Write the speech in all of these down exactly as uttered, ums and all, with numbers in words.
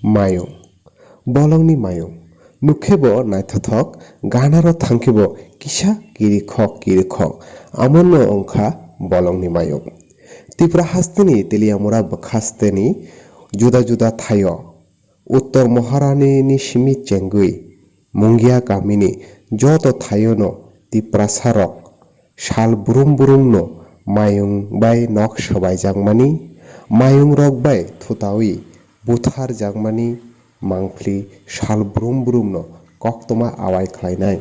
Mayung. Bolongni mayung. Nukkhebo naithothok, ganaro thangkhebo kisa kirikhok kirikhok. Amono wngkha bolongni mayung. Tipra hasteni Teliamura bwkhasteni juda juda thaio. Uttor Moharani ni simi chengwi Mungia kamini joto thaiono Tiprasarok sal brum brumno mayung bai nok swbaijakmani, mayungrok bai thutaui butharjakmani mangpli sal brum brumno koktwma awai khlainai.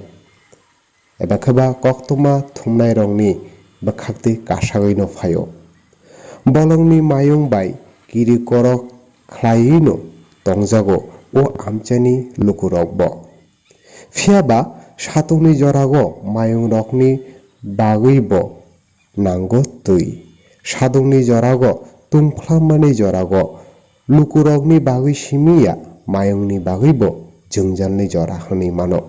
Eba khe ba koktwma thumnairokni bwkhaktwi kasagwino phaio. Bolongni mayung bai kiri korok khlaiwino tongjago o amchaini lukurokbo. Phiya ba satungni jorago mayungrokni bagwibo nango twi. Sadungni jorago tungphlammani jorago lukurokni bagwi simi ya, mayungni bagwibo jwngjalni jora hwnwi mano.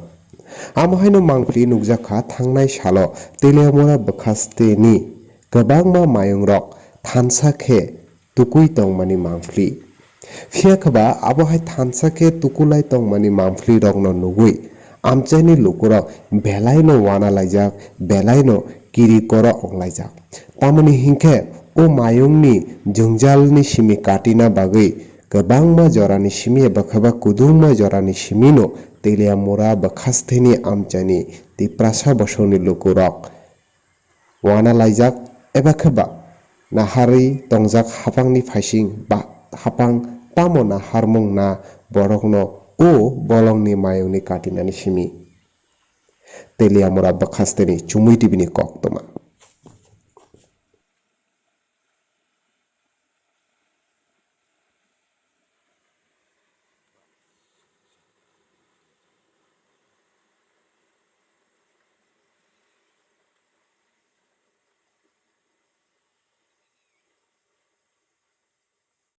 Amo haino mangpli nukjakha thangnai salo Teliamura bwkhasteni kwbangma mayungrok thansa khe tukui tongmani mangpli. Phiya khe ba abo hai thansa khe tukulai tongmani mangpli rokno nugui amchaini lukurok belaino wana laijak, belaino kiri koro wnglaijak. Tamoni hinkhe o mayungni jwngjalni simi katina bagwi kwbangma jorani simi eba khe ba kudungma jorani simino Teliamura bwkhasteni amchaini Tiprasa bosongni lukurok wana laijak eba khe ba naharwi tongjak haphangni phaising ba haphang tamo naharmung na borokno o bolongni mayungni katinani simi. Teliamura bwkhasteni Chumui T V ni koktwma.